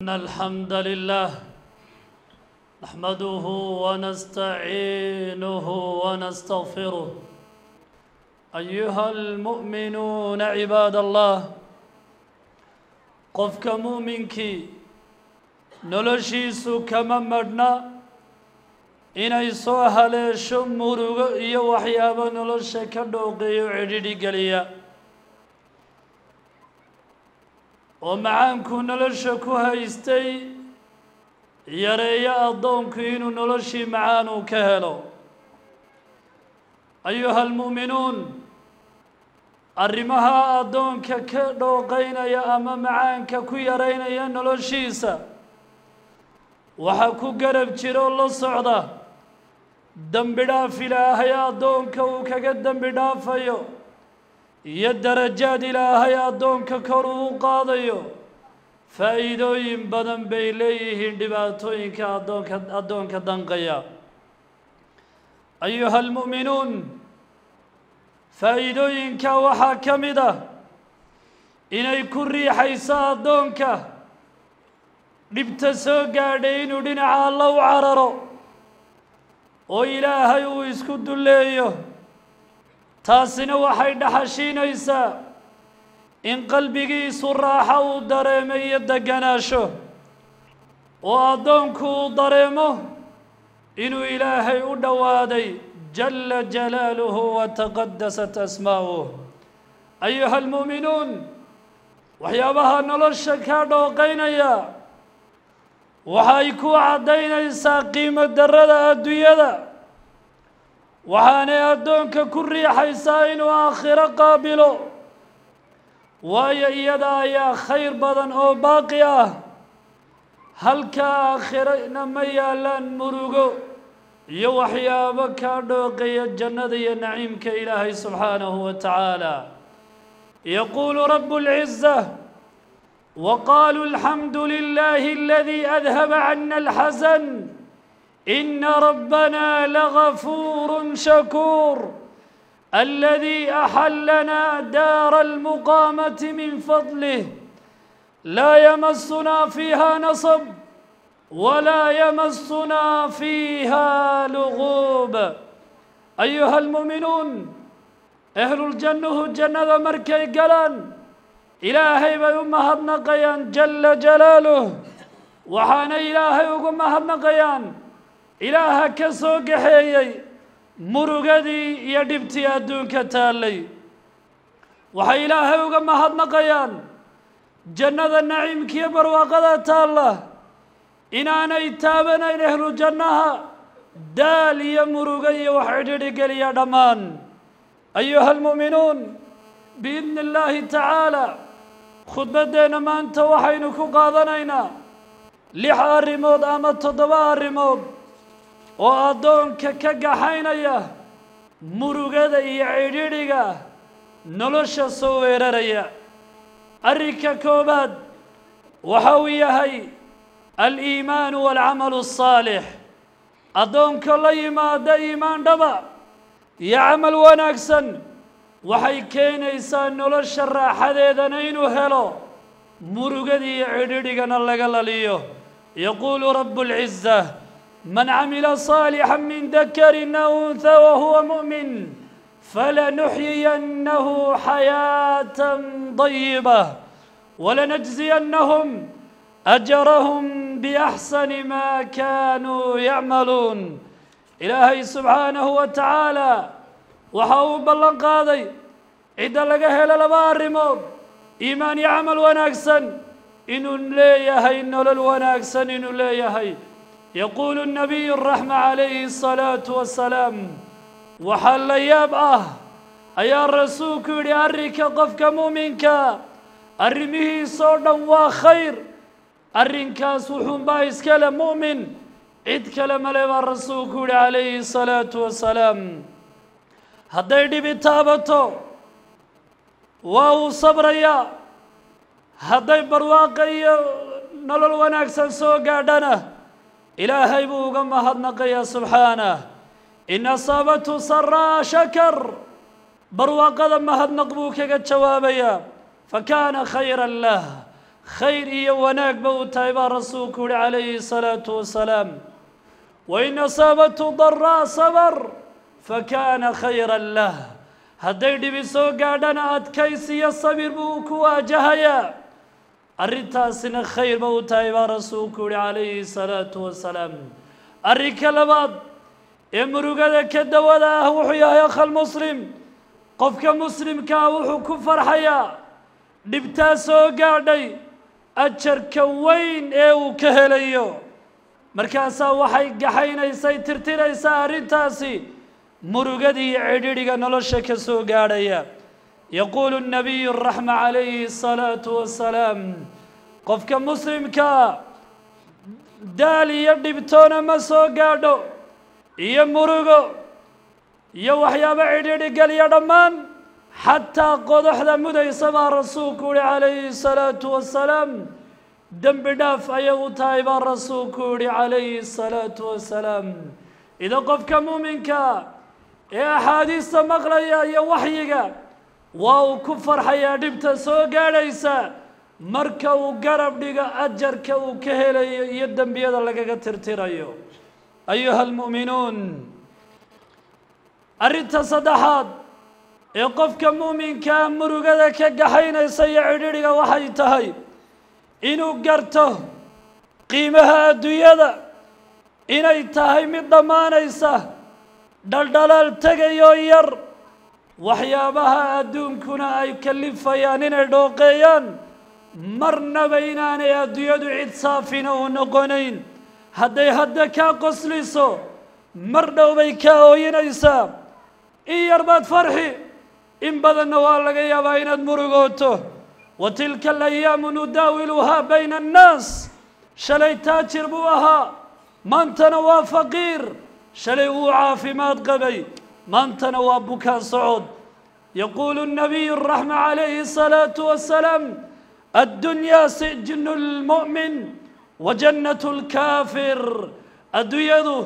إن الحمد لله نحمده ونستعينه ونستغفره. أيها المؤمنون عباد الله، qofka muuminkii noloshiisu kama madhna inay soo haleesho murugo iyo waxyaabo nolosha ka dhooqeeyo cidhidhi geliya, oo macaanku nolosha ku haystay yareeyo addoonku inuu noloshii macaan uu ka helo. Ayuha almu'minuun, arrimaha addoonka ka dhooqaynaya ama macaanka ku yaraynaya noloshiisa waxaa ku garab jiro la socda dembi dhaaf Ilaahay addoonka uu kaga dembi dhaafayo iyo darajaad Ilaahay addoonka kor uu qaadayo. Faa'iidooyin badan bay leeyihiin dhibaatooyinka addoonka danqaya. Ayuha almu'minuun, faa'iidooyinka waxaa ka mid ah inay ku riixayso addoonka dhibta soo gaadhay inuu dhinaca Alla u cararo oo Ilaahay uu isku dulleeyo. Taasina waxay dhaxashiinaysaa in qalbigiisu raaxo uu dareemo iyo degganaasho, oo addoonku uu dareemo inuu Ilaahay u dhowaaday jala jalaaluhu wa taqadasat asmaa'uh. Ayuha almu'minuun, waxyaabaha nolosha kaa dhooqaynaya waxay ku caddaynaysaa qiimo darrada adduunyada, waxaanay addoonka ku riixaysaa inuu aakhiro qaabilo, waayo iyada ayaa khayr badan oo baaqi ah. Halka aakhirana ma yaalaan murugo iyo waxyaabo kaa dhooqaya jannada iyo naciimka Ilaahay subxaanahu wa tacaala. Yaquulu rabu lciza: وقالوا الحمد لله الذي أذهب عنا الحزن إن ربنا لغفور شكور الذي أحلنا دار المقامة من فضله لا يمسنا فيها نصب ولا يمسنا فيها لغوب. أيها المؤمنون، أهل الجنة جنة مركي قلان Ilaahay bay u mahadnaqayaan jala jalaaluh, waxaana Ilaahay ugu mahadnaqayaan Ilaaha ka soo gaxeeyey murugadii iyo dhibtii adduunka taallay. Waxay Ilaahay uga mahadnaqayaan jannada naciimkiiyo barwaaqada taalla inaanay taabanayn ehlu jannaha daal iyo murugo iyo wax cidhidhi geliya dhammaan. Ayuha almu'minuun, biidni illaahi tacaala khudbaddeenna maanta waxaynu ku qaadanaynaa 6 arrimood ama 7 arrimood oo addoonka ka gaxaynaya murugada iyo cidhidhiga nolosha soo weeraraya. Arrinka koobaad waxa uu yahay aliimaanu waalcamalu asaalix. Addoonka la yimaada iimaan dhaba iyo camal wanaagsan waxay keenaysaa nolosha raaxadeedana inuu helo, murugada iyo cidhidhigana laga laliyo. Yaquulu rabu lciza: man camila saalixan min dakarin aw untha wahuwa mu'min falanuxyiyannahu xayaatan dayiba walanajziyannahum ajarahum biaxsani ma kaanuu yacmaluun. Ilaahay subxaanahu wa tacaala waxa uu ballan qaaday cidda laga helo 2 arrimood, iimaan iyo camal wanaagsan, inuu leeyahay nolol wanaagsan inuu leeyahay. Yaquulu nabiyu raxma calayhi asalaatu wassalaam: waxaa la yaab ah ayaa rasuulku yidhi, arrinka qofka muuminka arrimihiisoo dhan waa khayr, arrinkaas wuxuunbaa iskale mu'min, cid kale male baa rasuulku yidhi calayhi asalaatu wassalaam. Hadday dhibi taabato waa uu sabrayaa, hadday barwaaqa iyo nolol wanaagsan soo gaadhana Ilaahay buu uga mahadnaqayaa subxaanah. In asaabathu saraa shakar, barwaaqada mahadnaq buu kaga jawaabayaa, fakaana khayran lah. Khayr iyo wanaagba u tahay baa rasuulku yihi calayhi salaatu wasalaam. Wain asaabathu daraa sabar fakaana khayran lah. Hadday dhibi soo gaadhana adkaysi iyo sabir buu ku waajahayaa, arrintaasina khayr ba u tahay baa rasuulku yihi calayhi salaatu wasalaam. Arrinka labaad ee murugada ka dawada ah wuxuu yahay, akhal muslim, qofka muslimkaa wuxuu ku farxayaa dhibtaa soo gaadhay ajarka weyn ee uu ka helayo. Markaasaa waxay gaxaynaysay tirtiraysaa arrintaasi murugada iyo cidhidhiga nolosha ka soo gaadhaya. Yaquulu nabiyu raxma calayhi asalaatu wasalaam, qofka muslimkaa daal iyo dhibtoona ma soo gaadho iyo murugo iyo waxyaabo cidhidhi geliya dhammaan, xataa qodaxda mudaysa baa rasuulku yihi calayhi salaatu wasalaam, dembi dhaaf ayay u tahay baa rasuulku yihi calayhi asalaatu wasalaam. Idan qofka muuminka ee axaadiista maqlaya iyo waxyiga waa uu ku farxayaa dhibta soo gaadhaysa marka uu garab dhigo ajarka uu ka helayo iyo dembiyada lagaga tirtirayo. Ayuha almu'minuun, arrinta saddexaad ee qofka muuminkaa murugada ka gaxaynaysa iyo cidhidhiga waxay tahay inuu garto qiimaha adduunyada inay tahay mid dhammaanaysa, dhaldhalaal tegayoo yar, waxyaabaha adduunkuna ay kalifayaan inay dhooqeeyaan, marnaba inaanay adduunyadu cid saafina u noqonayn. Hadday hadda kaa qosliso, mar dhow bay kaa ooyinaysaa. In yar baad farxi, in badanna waa laga yaabaa inaad murugooto. Wa tilka alayaamu nudaawiluhaa bayna annaas. Shalay taajir buu ahaa, maantana waa faqiir. Shalay wuu caafimaad qabay, maantana waa bukaan socod. Yaquulu nabiyu raxma calayhi asalaatu wasalaam, addunyaa sijnu lmu'min wa jannatu lkaafir. Adduunyadu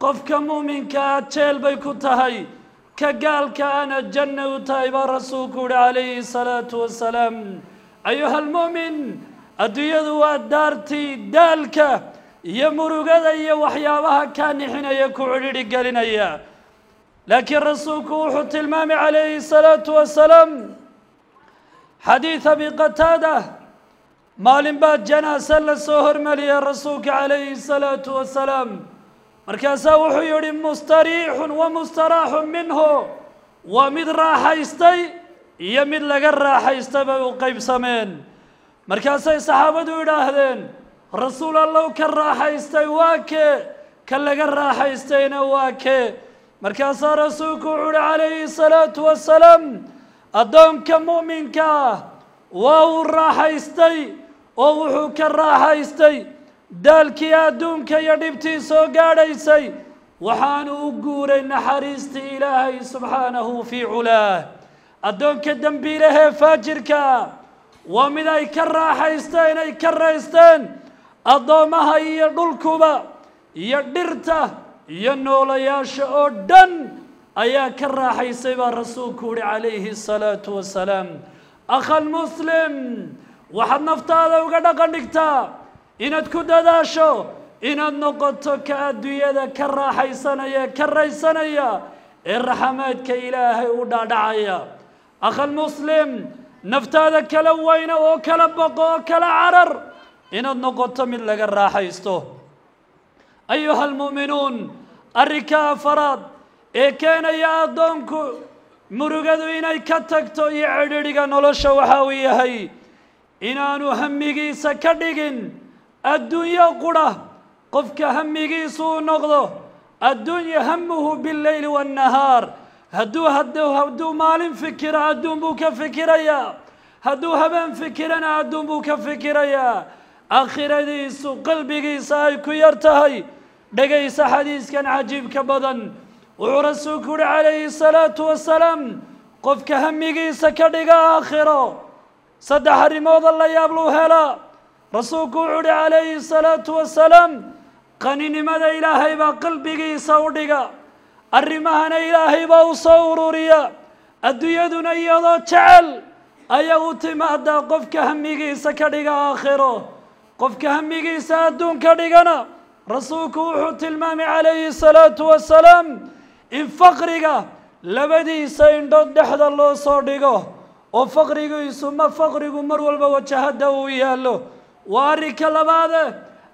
qofka muuminkaa jeel bay ku tahay, ka gaalka ana janna u tahay baa rasuulku yihi calayhi salaatu wasalaam. Ayuha almu'min, adduunyadu waa daartii daalka iyo murugada iyo waxyaabaha kaa nixinaya ku cidhidhi gelinaya. Laakiin rasuulku wuxuu tilmaamay calayhi salaatu wasalaam xadiid Abi Qataada, maalin baa janaasa la soo hormariyay rasuulka calayhi salaatu wasalaam. Markaasaa wuxuu yihi mustariixun wa mustaraaxun minhu, waa mid raaxaystay iyo mid laga raaxaystay bay u qaybsameen. Markaasay saxaabadu idhaahdeen, rasuul allow, ka raaxaystay waa kee, ka laga raaxaystayna waa kee? Markaasaa rasuulku wuxuu uhi calayhi salaatu wasalaam, addoonka mu'minka ah waa uu raaxaystay oo wuxuu ka raaxaystay daalkii adduunka iyo dhibtii soo gaadhaysay, waxaanu u guuray naxariistii Ilaahay subxaanahu fii culaah. Addoonka dembiilahee faajirka ah waa mid ay ka raaxaysteen, ay ka raysteen addoommaha iyo dhulkuba iyo dhirta iyo noolayaasha oo dhan ayaa ka raaxaysay baa rasuulku yihi calayhi asalaatu wasalaam. Akhal muslim, waxaad naftaada uga dhaqan dhigtaa inaad ku dadaasho inaad noqoto ka adduunyada ka raaxaysanaya, ka raysanaya ee raxamaadka Ilaahay u dhaadhacaya. Akhal muslim, naftaada kala weyna oo kala boqo oo kala carar inaad noqoto mid laga raaxaysto. Ayuha almu'minuun, arrinka afaraad ee keenaya addoonku murugadu inay ka tagto iyo cidhidhiga nolosha waxa uu yahay inaanu hamigiisa ka dhigin adduunyo qura. Qofka hamigiisu uu noqdo adduunya, hamuhu bileyli waannahaar, hadduu maalin fikiro adduun buu ka fikirayaa, hadduu habeen fikirana adduun buu ka fikirayaa, aakhiradiisu qalbigiisa ay ku yar tahay. Dhegaysa xadiiskan cajiibka badan. Wuxuu rasuulku uhi calayhi salaatu wasalaam, qofka hamigiisa ka dhiga aakhiro saddex arrimooda la yaab luu helaa. Rasuulku wuxuu uhi calayhi salaatu wasalaam, qaninimada Ilaahay baa qalbigiisa u dhiga, arrimahana Ilaahay baa u soo ururiya, adduunyaduna iyadoo jecel ayaa u timaadaa qofka hamigiisa ka dhiga aakhiro. Qofka hamigiisa adduun ka dhigana, rasuulku wuxuu tilmaamay calayhi salaatu wasalaam in faqriga labadiisa indhood dhexda loo soo dhigo, oo faqrigiisu ma faqrigu mar walba wajahadda uu yaallo. Waa arrinka labaade,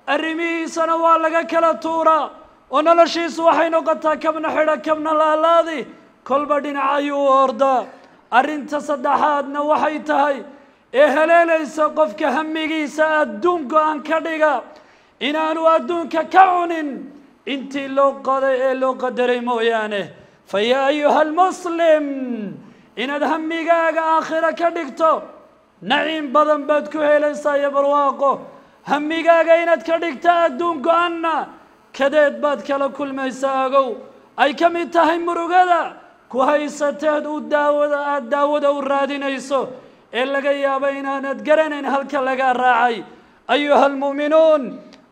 arrimihiisana waa laga kala tuuraa, oo noloshiisu waxay noqotaa kabna xidha kabna laalaadi, kolba dhinac ayuu u ordaa. Arrinta saddexaadna waxay tahay ee haleelaysa qofka hamigiisa adduun go-an ka dhiga inaanu adduunka ka cunin intii loo qoday ee loo qadaray mooyaane. Fa yaa ayuha almuslim, inaad hamigaaga aakhiro ka dhigto naciim badan baad ku helaysaa iyo barwaaqo. Hamigaaga inaad ka dhigto adduun go-anna kadeed baad kala kulmaysaa. Ogow ay ka mid tahay murugada ku haysateed u daawada aada daawada u raadinayso ee laga yaabo inaanad garanayn halka laga raacay. Ayuha almu'minuun,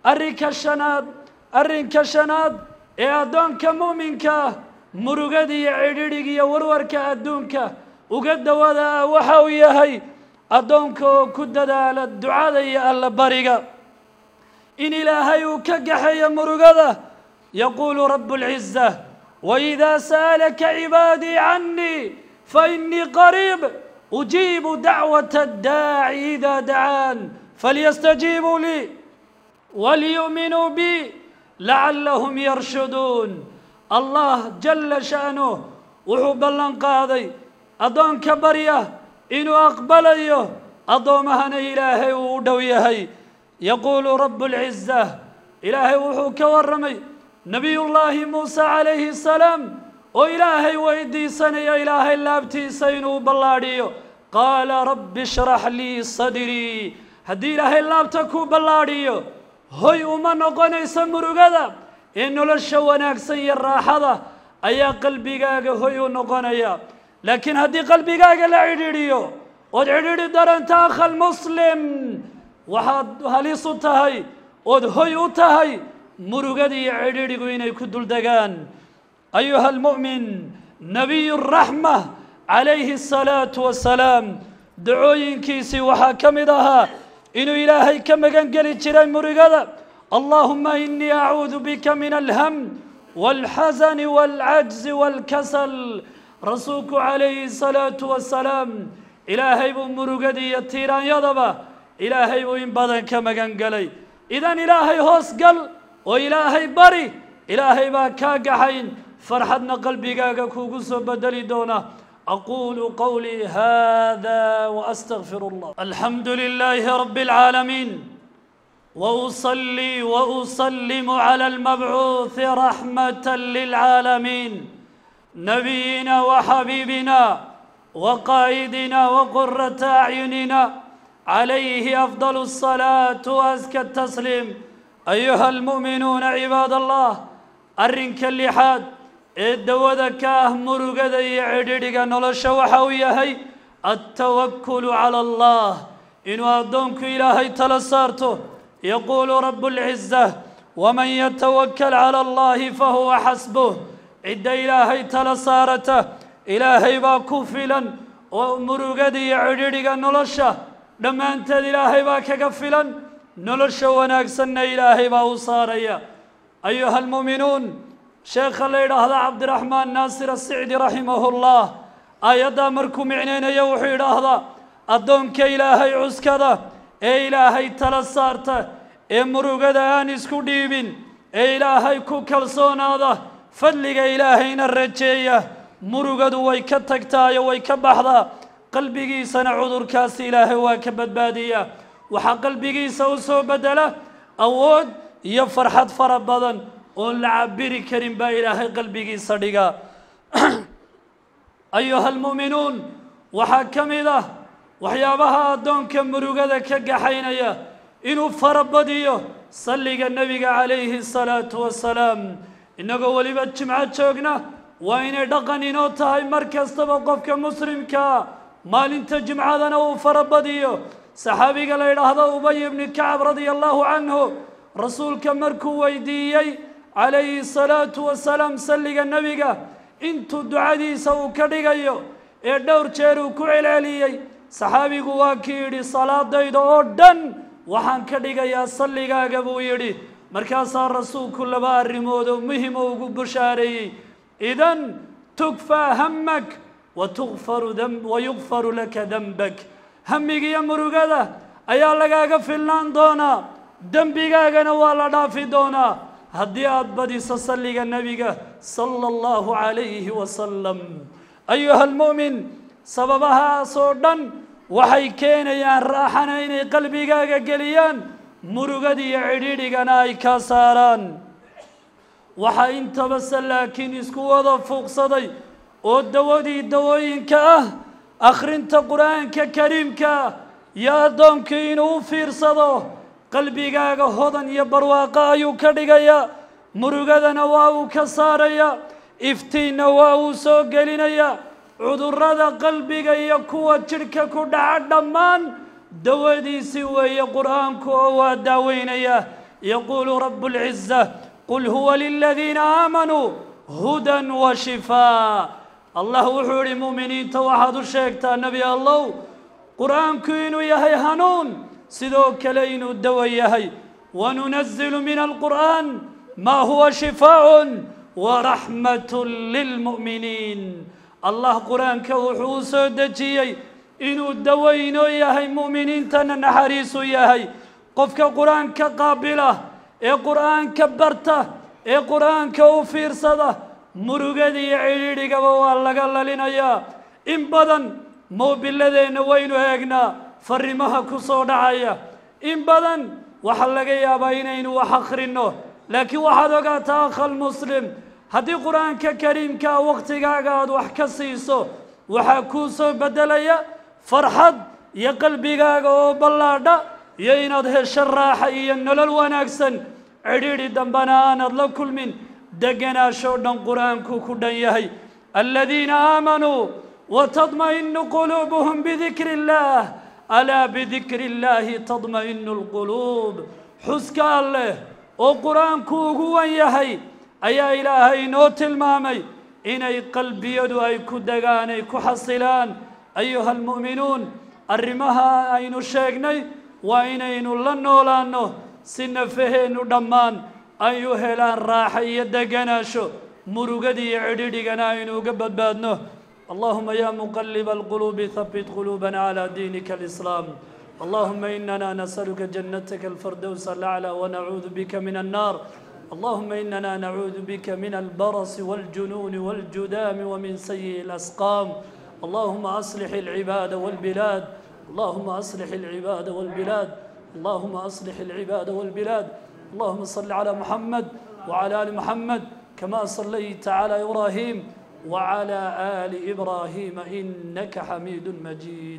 arrinka shanaad ee addoonka mu'minka ah murugada iyo cidhidhiga iyo warwarka adduunka uga dawada ah waxa uu yahay addoonka oo ku dadaala ducada iyo alla bariga in ilaahay uu ka gaxeeyo murugada. Yaquulu rabu lciza: waidaa sa'alaka cibaadii canii fainii qariib ujiibu dacwata addaaci idaa dacaan falyastajiibuu lii waliyu'minuu bi lacallahum yarshuduun. Allah jala sha'nuh wuxuu ballan qaaday addoonka barya inuu aqbalayo, addoomahana ilaahay uu u dhow yahay. Yaquulu rabu lciza, ilaahay wuxuu ka warramay nabiyullaahi muuse calayhi salaam oo ilaahay weydiisanaya ilaahay laabtiisa inuu ballaadhiyo. Qaala rabbi ishrax lii sadrii. Haddii ilaahay laabta kuu ballaadhiyo, hoy uma noqonayso murugada ee nolosha wanaagsan iyo raaxada ayaa qalbigaaga hoy u noqonaya. Laakiin haddii qalbigaaga la cidhiidhiyo ood cidhiidhi daranta, akhal muslim, waxaad halis u tahay ood hoy u tahay murugada iyo cidhiidhigu inay ku duldegaan. Ayuha almu'min, nabiyu raxma calayhi asalaatu wasalaam dacooyinkiisii waxaa ka mid ahaa inuu ilaahay ka magan geli jiray murugada. Allahuma inii acuudu bika min alham walxasani walcajzi walkasal. Rasuulku calayhi salaatu wasalaam ilaahay buu murugada iyo tiiraanyadaba ilaahay buu in badan ka magan gelay. Idan ilaahay hoos gal oo ilaahay bari, ilaahay baa kaa gaxayn, farxadna qalbigaaga kuugu soo bedeli doona. Aqulu qawlii hada waastagfir allah. Alxamdu lilaahi rabi اlcaalamiin, وأصلي وأسلم على المبعوث رحمة للعالمين، نبينا وحبيبنا وقائدنا وقرة أعيننا، عليه أفضل الصلاة وأزكى التسليم. أيها المؤمنون عباد الله، arrinka lixaad ee dawada ka ah murugada iyo cidhidhiga nolosha waxa uu yahay altawakulu cala allah, inuu addoonku ilaahay tala saarto. Yaquulu rabu lciza: waman yatawakal cala allahi fahuwa xasbuh. Cidda ilaahay tala saarata ilaahay baa ku filan, oo murugada iyo cidhidhiga nolosha dhammaanteed ilaahay baa kaga filan, nolosha wanaagsanna ilaahay baa u saaraya. Ayuha almu'minuun, sheekha la yidhaahda Cabdiraxmaan Naasir Asicdi raximahullah aayaddaa markuu micnaynayo wuxuu yidhaahdaa: addoonka ilaahay cuskada ee ilaahay tala saarta ee murugada aan isku dhiibin ee ilaahay ku kalsoonaada, fadliga ilaahayna rajeeya, murugadu way ka tagtaayo way ka baxdaa, qalbigiisana cudurkaasi ilaahay waa ka badbaadiyaa. Waxaa qalbigiisa u soo bedela awood iyo farxad fara badan oon la cabiri karin baa ilaahay qalbigiisa dhigaa. Ayuha almu'minuun, waxaa ka mid ah waxyaabaha addoonka murugada ka gaxaynaya inuu farabadiyo salliga nebiga calayhi asalaatu wasalaam. Innagoo weliba jimco joogna, waa inay dhaqan inoo tahay mar kastaba qofka muslimkaa maalinta jimcadana uu farabadiyo. Saxaabiga la yidhaahdo Ubay ibni Kacab radia allahu canhu, rasuulka markuu weydiiyey calayhi salaatu wasalaam salliga nebiga intuu ducadiisa uu ka dhigayo ee dhowr jeer uu ku celceliyey, Saxaabigu waa kii yidhi salaadayda oo dhan waxaan ka dhigayaa salligaaga buu yidhi. Markaasaa rasuulku laba arrimood oo muhima ugu bushaareeyey: idan tukfaa hamak watugfaru wayugfaru laka dembak. Hamigiiyo murugada ayaa lagaaga filnaan doonaa, dembigaagana waa la dhaafi doonaa haddii aada badiso salliga nebiga sala allahu calayhi wasalam. Ayuha almu'min, sababahaasoo dhan waxay keenayaan raaxana inay qalbigaaga geliyaan, murugada iyo cidhiidhigana ay ka saaraan. Waxaa intabase laakiin isku wada fuuqsaday oo dawadii dawooyinka ah akhrinta qur-aanka kariimka iyo addoonkii inuu u fiirsado. Qalbigaaga hodan iyo barwaaqo ayuu ka dhigayaa, murugadana waa uu ka saarayaa, iftiinna waa uu soo gelinayaa. Cudurrada qalbiga iyo kuwa jidhka ku dhaca dhammaan dawadiisii weeye qur-aanku, oo waa daaweynaya. Yaquulu rabu lciza: qul huwa liladiina aamanuu hudan wa shifaa. Allah wuxuu yihi mu'miniinta waxaad u sheegtaa nebi allow qur-aanku inuu yahay hanuun, sidoo kale inuu dawo yahay. Wanunazilu min alqur'aan maa huwa shifaaءun waraxmat lilmu'miniin. Allah qur-aanka wuxuu u soo dejiyey inuu dawo inoo yahay, mu'miniintana naxariisu yahay. Qofka qur-aanka qaabila ee qur-aanka barta ee qur-aanka u fiirsada, murugada iyo cidhiidhigaba waa laga lalinayaa. In badan moobiladeenna waynu eegnaa fariimaha ku soo dhacaya, in badan waxaa laga yaabaa inaynu wax akhrino, laakiin waxaad ogaataa akhal muslim, haddii qur-aanka kariimkaa wakhtigaaga aada wax ka siiso, waxaa kuu soo beddelaya farxad iyo qalbigaaga oo ballaadha, iyo inaad hesho raaxa iyo nolol wanaagsan, cidhiidhi dambena aanad la kulmin. Deganaashoo dhan qur-aanku ku dhan yahay. Aladiina aamanuu watadma'inu quluubuhum bidikri illaah, alaa bidikri illaahi tadma'inu alquluub. Xuska alleh oo qur-aanku ugu wan yahay ayaa ilaahay inoo tilmaamay inay qalbiyadu ay ku degaan, ay ku xasilaan. Ayuha almu'minuun, arrimaha aynu sheegnay waa inaynu la noolaanno si nafaheennu dhammaan ay u helaan raaxa iyo deganaasho, murugada iyo cidhiidhigana aynu uga badbaadno. Allahuma ya muqaliba alquluubi habit quluubana calaa diinika alislaam. Allahuma inana nasaluka jannataka alfardows alaclى wanacuudu bika min annaar. Allahuma inana nacuudu bika min albarasi waljunuuni waljudaami wamin sayi'i alasqaam. Allahuma aslix alcibaada walbilaad. Allahuma aslix alcibaada walbilaad. Allahuma aslix alcibaada walbilaad. اللهم صل على محمد وعلى آل محمد كما صليت على إبراهيم وعلى آل إبراهيم إنك حميد مجيد.